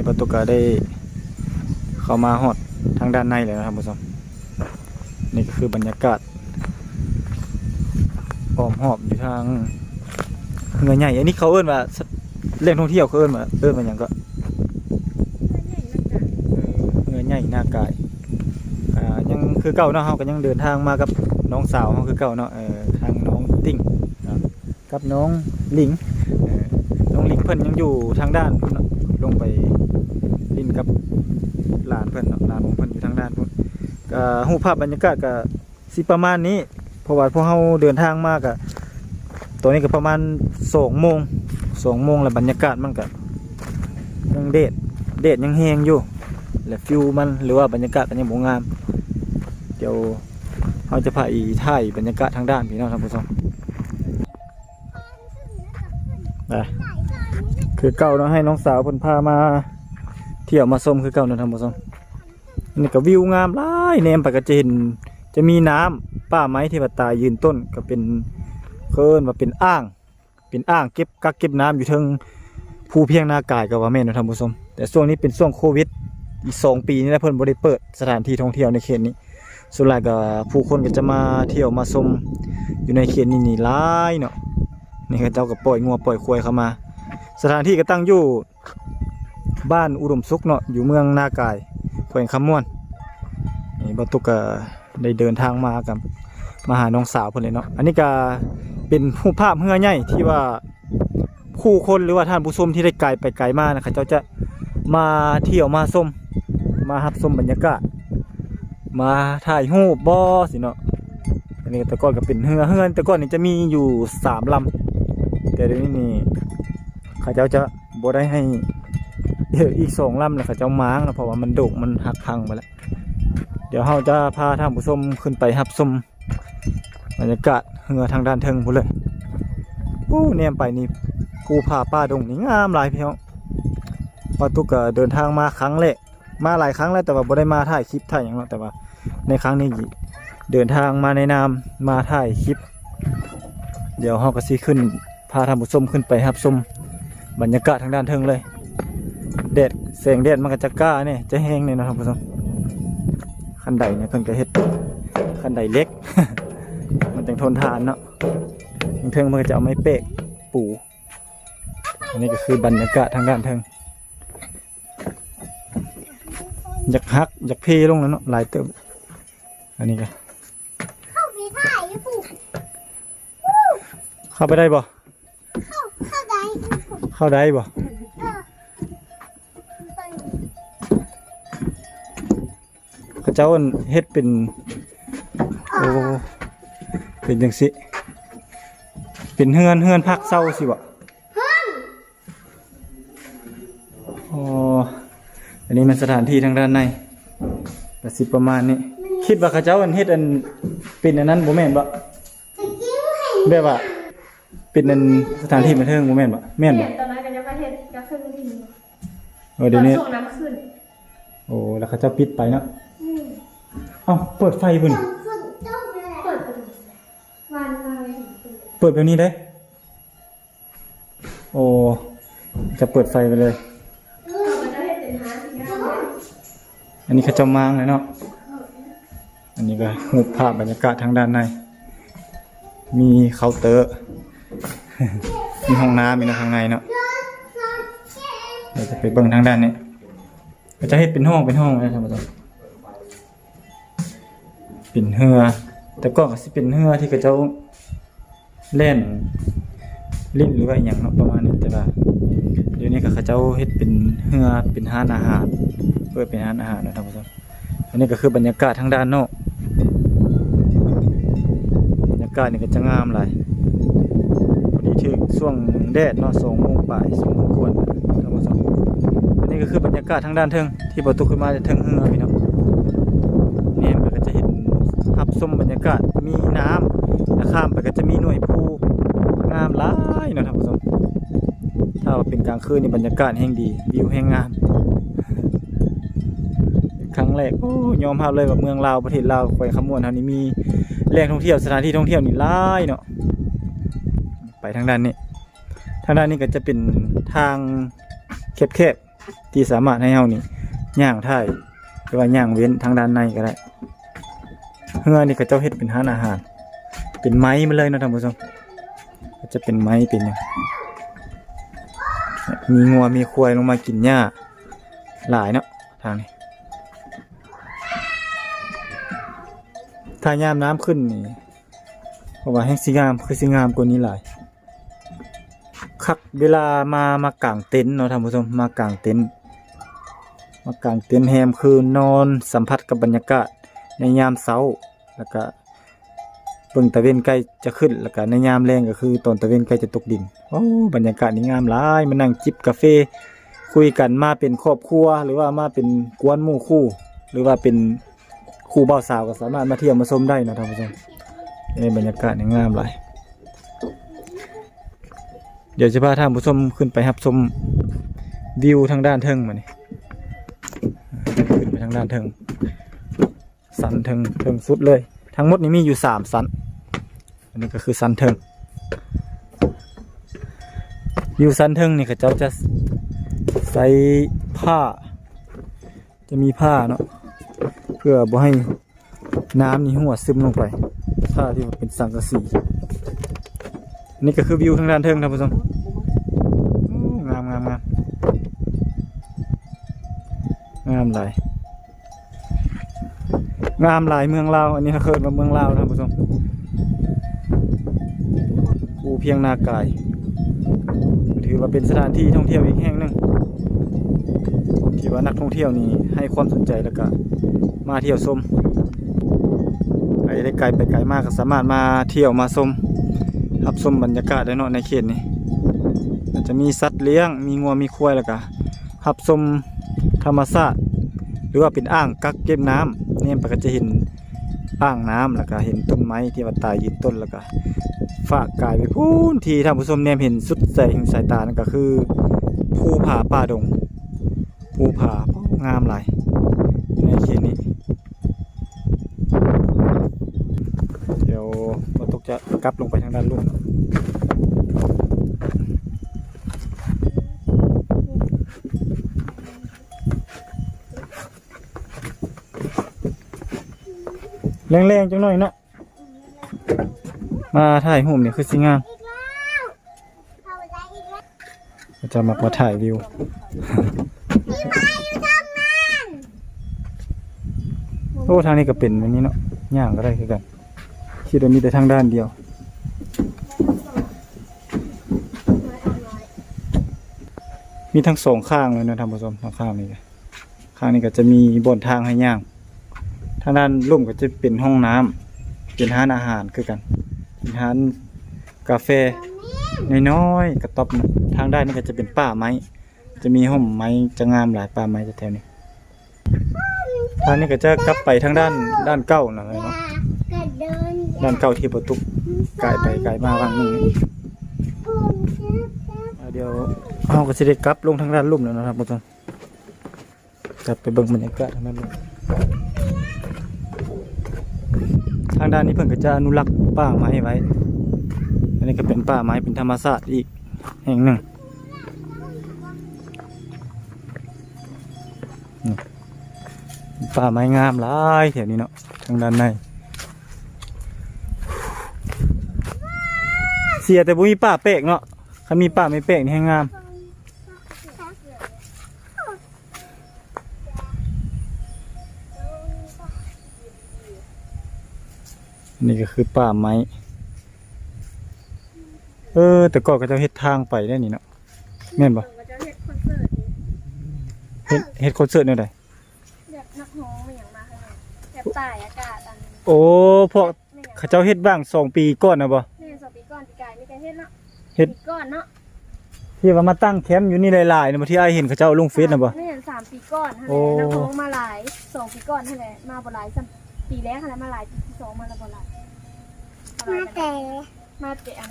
ປາຕຸກກະໄດ້ເຂົ້າມາຮອດທາງດ້ານໃນແລ້ວນະທ່ານຜູ້ຊົມ. ນີ້ກໍຄືບັນຍາກາດອ້ອມຮອບຢູ່ທາງເຮືອໃຫຍ່. ອັນນີ້ເຂົາເອີ້ນວ່າ ແຫຼ່ງທ່ອງທ່ຽວເຂົາເອີ້ນວ່າ ເອີ້ນວ່າຫຍັງເກາະ? ເຮືອໃຫຍ່ນາກາຍ. ເອີ ເຮືອໃຫຍ່ນາກາຍ. ອ່າ ຍັງຄືເກົ່າເນາະ, ເຮົາກໍຍັງເດີນທາງມາກັບນ້ອງສາວເຮົາຄືເກົ່າເນາະ, ເອີ ທາງນ້ອງຕິ່ງເນາະ ກັບນ້ອງຫຼິງ. ເອີ ນ້ອງຫຼິງເພິ່ນຍັງຢູ່ທາງດ້ານພຸ້ນເນາະ, ລົງໄປຫຼິ້ນກັບຫຼານເພິ່ນເນາະ, ຫຼານຂອງເພິ່ນຢູ່ທາງດ້ານພຸ້ນ. ກໍຮູບພາບບັນຍາກາດກໍຊິປະມານນີ້, ເພາະວ່າພວກເຮົາເດີນທາງມາກໍ ຕອນນີ້ກໍປະມານສອງໂມງ, ສອງໂມງ ແລ້ວບັນຍາກາດມັນກໍຍັງແດດ, ແດດຍັງແຮງຢູ່ ແລະ ວິວມັນ ຫຼືວ່າບັນຍາກາດກໍຍັງບໍ່ງາມ. ດຽວ ເຮົາຈະພາອີກຖ່າຍບັນຍາກາດທາງດ້ານພີ້ເນາະທ່ານຜູ້ຊົມ. ນະ ຄືເກົ່າເນາະ, ໃຫ້ນ້ອງສາວເພິ່ນພາມາທ່ຽວມາຊົມຄືເກົ່າເນາະທ່ານຜູ້ຊົມ. ອັນນີ້ກໍວິວງາມຫຼາຍ, ແນມໄປກໍຈະເຫັນ ຈະມີນ້ຳ ປ່າໄມ້ທີ່ວ່າຕາຍຢືນຕົ້ນ, ກໍເປັນ ເຂົາເອີ້ນວ່າເປັນອ່າງ ເປັນອ່າງເກັບກັກເກັບນ້ຳຢູ່ເທິງພູພຽງນາກາຍກໍວ່າແມ່ນເນາະທ່ານຜູ້ຊົມ. ແຕ່ຊ່ວງນີ້ເປັນຊ່ວງໂຄວິດ ອີກສອງປີນີ້ແຫຼະ ເພິ່ນບໍ່ໄດ້ເປີດສະຖານທີ່ທ່ອງທ່ຽວໃນເຂດນີ້. ສ່ວນຫຼາຍກໍຜູ້ຄົນກໍຈະມາທ່ຽວມາຊົມຢູ່ໃນເຂດນີ້ນີ້ຫຼາຍເນາະ. ນີ້ເຂົາເຈົ້າກໍປ່ອຍງົວປ່ອຍຄວາຍເຂົ້າມາ. ສະຖານທີ່ກໍຕັ້ງຢູ່ບ້ານອຸດົມສຸກເນາະ, ຢູ່ເມືອງນາກາຍ ແຂວງຄຳມ່ວນ. ນີ້ບ່າວຕຸກກໍ ໄດ້ເດີນທາງມາກັບ ມາຫານ້ອງສາວເພິ່ນເລີຍເນາະ. ອັນນີ້ກະເປັນຮູບພາບເຮືອໃຫຍ່ທີ່ວ່າຜູ້ຄົນ ຫຼືວ່າທ່ານຜູ້ຊົມທີ່ໄດ້ໄກໄປໄກມານະ ເຂົາເຈົ້າຈະມາທ່ຽວມາຊົມ ມາຮັບຊົມບັນຍາກາດ ມາຖ່າຍຮູບບໍຊີ້ເນາະ. ອັນນີ້ແຕ່ກ່ອນກໍເປັນເຮືອ, ເຮືອແຕ່ກ່ອນນີ້ຈະມີຢູ່ສາມລຳ, ແຕ່ດຽວນີ້ນີ້ເຂົາເຈົ້າຈະບໍ່ໄດ້ໃຫ້ ເອີ ອີກສອງລຳແລ້ວ ເຂົາເຈົ້າມ້າງເນາະ ເພາະວ່າມັນໂດກ ມັນຫັກພັງໄປແລ້ວ. ດຽວເຮົາຈະພາທ່ານຜູ້ຊົມຂຶ້ນໄປຮັບຊົມບັນຍາກາດເຮືອທາງດ້ານເທິງພຸ້ນເລີຍ. ໂອ້ ແນມໄປນີ້ ພູຜາປ່າດົງນີ້ງາມຫຼາຍພີ່ນ້ອງ. ບ່າວຕຸກກະເດີນທາງມາຄັ້ງແລກ, ມາຫຼາຍຄັ້ງແລ້ວ ແຕ່ວ່າບໍ່ໄດ້ມາຖ່າຍຄລິບຖ່າຍຫຍັງເນາະ, ແຕ່ວ່າໃນຄັ້ງນີ້ເດີນທາງມາໃນນາມມາຖ່າຍຄລິບ. ດຽວເຮົາກໍຊິຂຶ້ນ ພາທ່ານຜູ້ຊົມຂຶ້ນໄປຮັບຊົມບັນຍາກາດທາງດ້ານເທິງເລີຍ. ແດດ ແສງແດດມັນກໍຈະກ້າແດ່ ຈະແຮງແດ່ເນາະທ່ານຜູ້ຊົມ. ຄັນໄດນີ້ເພິ່ນກໍເຮັດຄັນໄດເຫຼັກ ມັນຈັ່ງທົນທານເນາະ. ເທິງໆ ເພິ່ນກໍຈະເອົາໄມ້ແປກປູ. ອັນນີ້ກໍຄືບັນຍາກາດທາງດ້ານເທິງ. ຢາກຫັກຢາກເພລົງແລ້ວເນາະ ຫຼາຍເຕີບ. ອັນນີ້ກໍ ເຂົ້າໄປໄດ້ບໍ່? ເຂົ້າ ເຂົ້າໄດ້ຢູ່ ເຂົ້າໄດ້ບໍ່? ເອີ ເຂົາເຈົ້າເຮັດເປັນ ໂອ້ ເປັນຈັ່ງຊີ້ ເປັນເຮືອນ ເຮືອນພັກເຊົາຊີ້ບໍ່? ອໍ ອັນນີ້ແມ່ນສະຖານທີ່ທາງດ້ານໃນ ກໍຊິປະມານນີ້. ຄິດວ່າເຂົາເຈົ້າອັນເຮັດອັນ ເປັນອັນນັ້ນບໍ່ແມ່ນບໍ່? ແບບວ່າເປັນອັນສະຖານທີ່ບັນເທີງບໍ່ແມ່ນບໍ່? ແມ່ນບໍ່? ຕອນນັ້ນກໍຍັງມາເຮັດກະເຄິ່ງທີ່ນີ້. ເອີ ດຽວນີ້ ຕອນຊ່ວງນ້ຳຂຶ້ນ. ໂອ້ ແລ້ວເຂົາເຈົ້າປິດໄປເນາະ. ອືມ ເອົ້າ ເປີດໄຟພຸ້ນ. ເປີດປະຕູ ວານມາເລີຍ ເປີດແບບນີ້ເດ້. ໂອ້ ຈະເປີດໄຟໄປເລີຍ. ອັນນີ້ເຂົາເຈົ້າມ້າງແລ້ວເນາະ. ອັນນີ້ກໍຮູບພາບບັນຍາກາດທາງດ້ານໃນ ມີເຄົາເຕີ ມີຫ້ອງນ້ຳອີກເນາະ ທາງໃນເນາະ. ດຽວຈະໄປເບິ່ງທາງດ້ານນີ້ ເຂົາເຈົ້າເຮັດເປັນຫ້ອງ ເປັນຫ້ອງນະທ່ານຜູ້ຊົມ. ເປັນເຮືອ ແຕ່ກ່ອນກໍຊິເປັນເຮືອທີ່ເຂົາເຈົ້າແລ່ນຫຼິ້ນ ຫຼືວ່າອີ່ຫຍັງເນາະ ປະມານນີ້. ແຕ່ວ່າດຽວນີ້ກໍເຂົາເຈົ້າເຮັດເປັນເຮືອ ເປັນຮ້ານອາຫານ ເປີດເປັນຮ້ານອາຫານເນາະທ່ານຜູ້ຊົມ. ອັນນີ້ກໍຄືບັນຍາກາດທາງດ້ານນອກ. ບັນຍາກາດນີ້ກໍຈະງາມຫຼາຍ ພໍດີຖືກຊ່ວງແດດເນາະ ສອງໂມງປາຍ ສອງໂມງກວ່າທ່ານຜູ້ຊົມ. ອັນນີ້ກໍຄືບັນຍາກາດທາງດ້ານເທິງ ທີ່ບໍ່ຕົກຂຶ້ນມາຈາກເທິງເຮືອພີ່ນ້ອງ. ແນມໄປກໍຈະເຫັນ ຮັບຊົມບັນຍາກາດ ມີນ້ຳ ແລ້ວຂ້າມໄປກໍຈະມີໜ່ວຍພູ ງາມຫຼາຍເນາະທ່ານຜູ້ຊົມ. ຖ້າວ່າເປັນກາງຄືນນີ້ບັນຍາກາດແຮງດີ ວິວແຮງງາມ. ຄັ້ງແລກ ໂອ້ ຍອມຮັບເລີຍວ່າເມືອງລາວ ປະເທດລາວ ແຂວງຄຳມ່ວນເຮົານີ້ມີແຫຼ່ງທ່ອງທ່ຽວ ສະຖານທີ່ທ່ອງທ່ຽວນີ້ຫຼາຍເນາະ. ໄປທາງດ້ານນີ້ ທາງດ້ານນີ້ກໍຈະເປັນທາງແຄບ ທີ່ສາມາດໃຫ້ເຮົານີ້ຍ່າງຖ່າຍ ຫຼືວ່າຍ່າງເວັ້ນທາງດ້ານໃນກໍໄດ້. ເຮືອນີ້ເຂົາເຈົ້າເຮັດເປັນຮ້ານອາຫານ ເປັນໄມ້ມາເລີຍເນາະທ່ານຜູ້ຊົມ, ກໍຈະເປັນໄມ້ເປັນຫຍັງ. ມີງົວມີຄວາຍລົງມາກິນຫຍ້າຫຼາຍເນາະທາງນີ້. ຖ້າຍາມນ້ຳຂຶ້ນນີ້ ເພາະວ່າແຮ່ງຊິງາມ ຄືຊິງາມກວ່ານີ້ຫຼາຍ. ຄັກເວລາມາ ມາກາງເຕັນເນາະທ່ານຜູ້ຊົມ, ມາກາງເຕັນ ມາກາງເຕັນແຮມຄືນ ນອນສຳຜັດກັບບັນຍາກາດໃນຍາມເຊົ້າ ແລ້ວກະເບິ່ງຕາເວັນໃກ້ຈະຂຶ້ນ ແລ້ວກະໃນຍາມແລງກໍຄືຕອນຕາເວັນໃກ້ຈະຕົກດິນ. ໂອ້ ບັນຍາກາດນີ້ງາມຫຼາຍ, ມານັ່ງຈິບກາເຟຄຸຍກັນ ມາເປັນຄອບຄົວ ຫຼືວ່າມາເປັນກວນໝູ່ຄູ່ ຫຼືວ່າເປັນ ຄູ່ບ່າວສາວກໍສາມາດມາທ່ຽວມາຊົມໄດ້ເນາະທ່ານຜູ້ຊົມ. ເອີ ບັນຍາກາດນີ້ງາມຫຼາຍ. ດຽວຈະພາທ່ານຜູ້ຊົມຂຶ້ນໄປຮັບຊົມວິວທາງດ້ານເທິງບາດນີ້. ຂຶ້ນໄປທາງດ້ານເທິງ ຊັ້ນເທິງ ເທິງສຸດເລີຍ. ທັງໝົດນີ້ມີຢູ່ສາມຊັ້ນ. ອັນນີ້ກໍຄືຊັ້ນເທິງ. ຢູ່ຊັ້ນເທິງນີ້ເຂົາເຈົ້າຈະໃຊ້ຜ້າ ຈະມີຜ້າເນາະ ເພື່ອບໍ່ໃຫ້ນ້ຳນີ້ຮົ່ວຊຶມລົງໄປ, ຜ້າທີ່ວ່າເປັນສັງກະສີ. ອັນນີ້ກໍຄືວິວທາງດ້ານເທິງທ່ານຜູ້ຊົມ. ໂອ້ ງາມ ງາມ ງາມ ງາມຫຼາຍ ງາມຫຼາຍເມືອງລາວ. ອັນນີ້ເຂົາເອີ້ນວ່າເມືອງລາວທ່ານຜູ້ຊົມ. ພູພຽງນາກາຍ ຖືວ່າເປັນສະຖານທີ່ທ່ອງທ່ຽວອີກແຫ່ງໜຶ່ງ ທີ່ວ່ານັກທ່ອງທ່ຽວນີ້ໃຫ້ຄວາມສົນໃຈ ແລ້ວກະມາທ່ຽວຊົມ. ໃຜໄດ້ໄກໄປໄກມາກໍສາມາດມາທ່ຽວມາຊົມ ຮັບຊົມບັນຍາກາດໄດ້ເນາະໃນເຂດນີ້. ກໍຈະມີສັດລ້ຽງ ມີງົວມີຄວາຍ ແລ້ວກະຮັບຊົມທຳມະຊາດ ຫຼືວ່າເປັນອ່າງກັກເກັບນ້ຳ. ແນມໄປກໍຈະເຫັນ ອ່າງນ້ຳ ແລ້ວກະເຫັນຕົ້ນໄມ້ທີ່ວ່າຕາຍຢືນຕົ້ນ ແລ້ວກະຟາກກາຍໄປພຸ້ນ ທີ່ທ່ານຜູ້ຊົມແນມເຫັນສຸດໃສຫຶງສາຍຕານັ້ນກໍຄືພູຜາປ່າດົງ. ພູຜາ ງາມຫຼາຍໃນເຂດນີ້. ດຽວບໍ່ຕົກຈະກັບລົງໄປທາງດ້ານລຸ່ມ. ແລງໆ ຈັກໜ້ອຍເນາະ ມາຖ່າຍຮູບນີ້ຄືຊິງາມ. ເຂົາເຈົ້າມັກມາຖ່າຍວິວ. ໂອ້ ທາງນີ້ກໍເປັນແບບນີ້ເນາະ ຍ່າງກໍໄດ້ຄືກັນ. ຄິດວ່າມີແຕ່ທາງດ້ານດຽວ ມີທັງສອງຂ້າງເລີຍເນາະທ່ານຜູ້ຊົມ. ທາງຂ້າງນີ້ ຂ້າງນີ້ກໍຈະມີບ່ອນທາງໃຫ້ຍ່າງ. ທາງດ້ານລຸ່ມກໍຈະເປັນຫ້ອງນ້ຳ ເປັນຮ້ານອາຫານຄືກັນ ເປັນຮ້ານກາແຟນ້ອຍໆ ກະຕ໊ອບ. ທາງດ້ານນີ້ກໍຈະເປັນປ່າໄມ້ ຈະມີຮົ່ມໄມ້ ຈະງາມຫຼາຍ ປ່າໄມ້ແຖວໆນີ້. ທາງນີ້ກໍຈະກັບໄປທາງດ້ານ ດ້ານເກົ່ານັ້ນແຫຼະເນາະ ດ້ານເກົ່າທີ່ບໍ່ຕຸກກາຍໄປກາຍມາຫວ່າງນີ້. ດຽວເຮົາກໍຊິໄດ້ກັບລົງທາງດ້ານລຸ່ມແລ້ວເນາະທ່ານຜູ້ຊົມ. ກັບໄປເບິ່ງບັນຍາກາດທາງດ້ານນີ້. ທາງດ້ານນີ້ເພິ່ນກໍຈະອະນຸລັກປ່າໄມ້ໄວ້. ອັນນີ້ກໍເປັນປ່າໄມ້ເປັນທຳມະຊາດອີກແຫ່ງໜຶ່ງ. ນີ້ ປ່າໄມ້ງາມຫຼາຍແຖວນີ້ເນາະ ທາງດ້ານໃນ. ເສຍແຕ່ບໍ່ມີປ່າແປກເນາະ. ຄັນມີປ່າໄມ້ແປກນີ້ແຮ່ງງາມ. ນີ້ກໍຄືປ່າໄມ້. ເອີ ແຕ່ກ່ອນເຂົາເຈົ້າເຮັດທາງໄປໄດ້ນີ້ເນາະ ແມ່ນບໍ່? ເຂົາເຈົ້າເຮັດຄອນເສີດນີ້ ເຮັດ ເຮັດຄອນເສີດແນວໃດ? ແບບນັກຮ້ອງແມ່ນຫຍັງມາຂ້າງໃນ ແບບຕາຍອາກາດອັນ ໂອ້ ພວກ ແມ່ນຫຍັງ ເຂົາເຈົ້າເຮັດຫວ່າງສອງປີກ່ອນນະບໍ່? ແມ່ນ ສອງປີກ່ອນ ປີກາຍນີ້ກໍເຮັດເນາະ ເຮັດ ປີກ່ອນເນາະ ທີ່ວ່າມາຕັ້ງແຄມຢູ່ນີ້ຫຼາຍໆນະ ທີ່ອ້າຍເຫັນເຂົາເຈົ້າລົງເຟສນະບໍ່? ແມ່ນ ສາມປີກ່ອນຫັ້ນແຫຼະ ໂອ້ ນັກຮ້ອງມາຫຼາຍ ສອງປີກ່ອນຫັ້ນແຫຼະ ມາບໍ່ຫຼາຍຊ້ຳ ປີແລກຫັ້ນແຫຼະມາຫຼາຍ ປີທີ່ສອງມາແລ້ວບໍ່ຫຼາຍ ມາແຕ່ ມາແຕ່ອັນ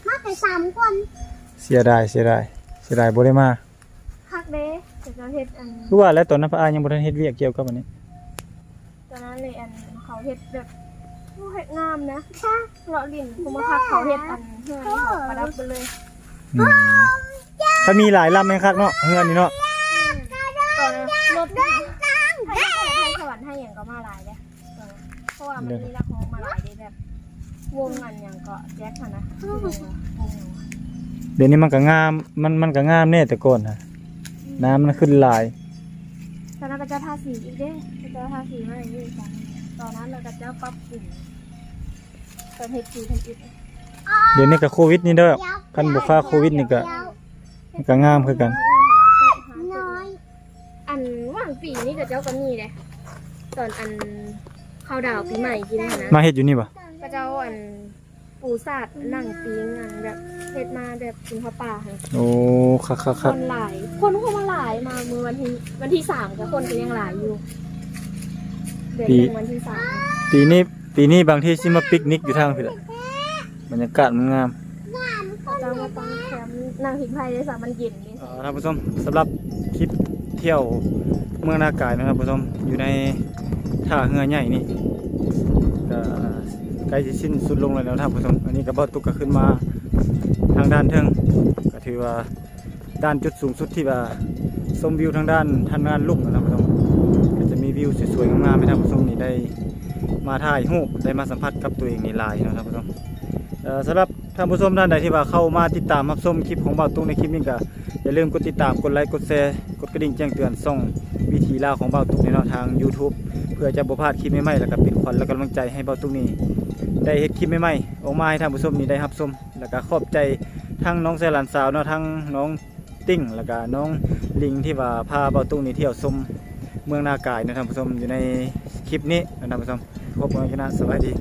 ມາແຕ່ສາມຄົນ ເສຍດາຍ ເສຍດາຍ ເສຍດາຍບໍ່ໄດ້ມາ. ຄັກເດ້ ເຂົາເຮັດອັນ ຄືວ່າແລ້ວ ຕອນນັ້ນພະອ້າຍຍັງບໍ່ທັນເຮັດວຽກກ່ຽວກັບອັນນີ້ ຕອນນັ້ນເລີຍອັນ ເຂົາເຮັດແບບ ໂອ້ ເຮັດງາມນະ ເລາະຫຼິ້ນ ຜູ້ມາພັກເຂົາເຮັດອັນ ເຮືອນນີ້ເຂົາປະດັບເບິດເລີຍ ອືມ ຄັນມີຫຼາຍລຳແຮງຄັກເນາະ ເຮືອນນີ້ເນາະ ນີ້ລະ ຮ້ອງມາຫຼາຍເດ້ ແບບວົງອັນຫຍັງເກາະ ແຈັກຫັ້ນນະ ວງຫຍັງວະ ດຽວນີ້ມັນກໍງາມ ມັນ ມັນກໍງາມແດ່ແຕ່ກ່ອນນະ ອືມ ນ້ຳມັນຂຶ້ນຫຼາຍ ຕອນນັ້ນເຂົາເຈົ້າທາສີອີກເດ້ ເຂົາເຈົ້າທາສີໃໝ່ອີກ ຕອນນັ້ນລະເຂົາເຈົ້າປັບປຸງ ຕອນເຮັດສີທຳອິດ ດຽວນີ້ກໍໂຄວິດນີ້ເດີ ຄັນບໍ່ຄາໂຄວິດນີ້ກໍ ມັນກໍງາມຄືກັນ ອັນຫວ່າງປີນີ້ເຂົາເຈົ້າກໍມີເດ້ ຕອນອັນເຂົ້າດາວປີໃໝ່ກິນຫັ້ນນະ ມາເຮັດຢູ່ນີ້ບໍ່? ເຂົາເຈົ້າອັນປູສາດໜັງຕີງ ອັນແບບເຮັດມາແບບກິນເຂົ້າປ່າຫັ້ນ ໂອ້ ຄັກໆໆ ຄົນຫຼາຍ ຄົນເຂົ້າມາຫຼາຍ ມາມື້ວັນທີ ວັນທີສາມ ກໍຄົນກໍຍັງຫຼາຍຢູ່ ເດືອນ ປີ ໜຶ່ງ ວັນທີສາມ ປີນີ້ ປີນີ້ບາງທີຊິມາປິກນິກຢູ່ທາງພີ້ແຫຼະ ບັນຍາກາດມັນງາມ ເຂົາເຈົ້າມາຕັ້ງແຄມນັ່ງພິງໄພໄດ້ຊະ ມັນເຢັນເດ້ ເອີ ທ່ານຜູ້ຊົມ ສຳລັບຄລິບທ່ຽວເມືອງນາກາຍເນາະທ່ານຜູ້ຊົມ ຢູ່ໃນທ່າເຮືອໃຫຍ່ນີ້ ກໍໃກ້ຊິສິ້ນສຸດລົງແລ້ວເນາະທ່ານຜູ້ຊົມ ອັນນີ້ກໍບ່າວຕຸກກໍຂຶ້ນມາທາງດ້ານເທິງ ກໍຖືວ່າດ້ານຈຸດສູງສຸດທີ່ວ່າຊົມວິວທາງດ້ານ ທາງດ້ານລຸ່ມເນາະທ່ານຜູ້ຊົມ ກໍຈະມີວິວສວຍໆງາມໆໃຫ້ທ່ານຜູ້ຊົມນີ້ໄດ້ມາຖ່າຍຮູບ ໄດ້ມາສຳຜັດກັບຕົວເອງນີ້ຫຼາຍເນາະທ່ານຜູ້ຊົມ ເອີ ສຳລັບ ທ່ານຜູ້ຊົມທ່ານໃດທີ່ວ່າເຂົ້າມາຕິດຕາມຮັບຊົມຄລິບຂອງບ່າວຕຸກໃນຄລິບນີ້ ກໍຢ່າລືມກົດຕິດຕາມ ກົດໄລ ກົດແຊ ກົດກະດິ່ງແຈ້ງເຕືອນຊ່ອງວິຖີລາວຂອງບ່າວຕຸກນີ້ເນາະ ທາງ YouTube ເພື່ອຈະບໍ່ພາດຄລິບໃໝ່ໆ ແລ້ວກໍເປັນຂວັນ ແລະ ກຳລັງໃຈໃຫ້ບ່າວຕຸກນີ້ໄດ້ເຮັດຄລິບໃໝ່ໆອອກມາໃຫ້ທ່ານຜູ້ຊົມນີ້ໄດ້ຮັບຊົມ ແລ້ວກໍຂອບໃຈທັງນ້ອງແຊຫຼານສາວເນາະ ທັງນ້ອງຕິ້ງ ແລ້ວກໍນ້ອງລິງ ທີ່ວ່າພາບ່າວຕຸກນີ້ທ່ຽວຊົມເມືອງນາກາຍເນາະທ່ານຜູ້ຊົມ ຢູ່ໃນຄລິບນີ້ເນາະທ່ານຜູ້ຊົມ ພົບກັນໃໝ່ຄລິບໜ້າ ສະບາຍດີ.